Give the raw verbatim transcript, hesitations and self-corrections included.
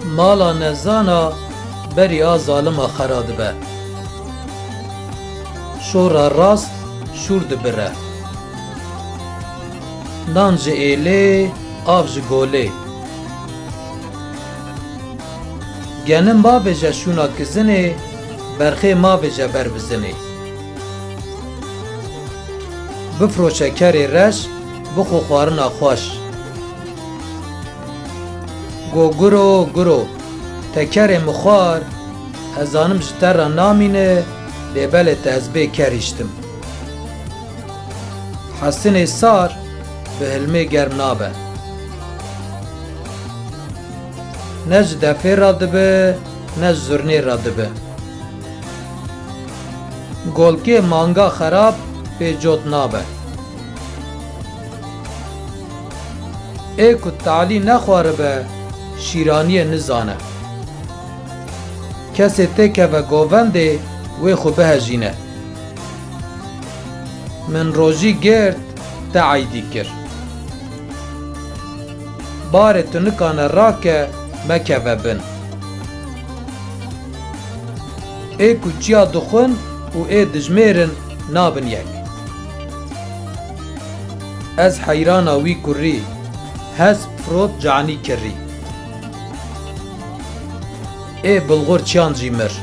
Mala nezana berî a zalima xera dibe. Şora rast şûr dibire. Nan ji êlê, av ji golê. Genim mavêje şûna kizinê, berxê mavêje ber bizinê. Bifroşe kerê reş, bixwe xwarina xweş. Go guro, guro, te kerê min xwar, ez zanim ji te re namîne, lê belê te ez bê ker hiştim. Hesinê sar bi hilmê germ nabe. Ne ji defê re dibe, ne ji zurnê re dibe. Golkê manga xerab pê cot nabe. Ê ku talî nexwaribe, şîraniyê nizane. Kesê têkeve govendê, wê xwe bihejîne. Min rojî girt, te eydî kir. Barê tu nikane rake, mekeve bin. Ê ku çiya dixwin û ê dijmêrin nabin yek. Ez heyrana wî kurî, hesp firot canî kirî. Ê bilxur çiyan jî mir.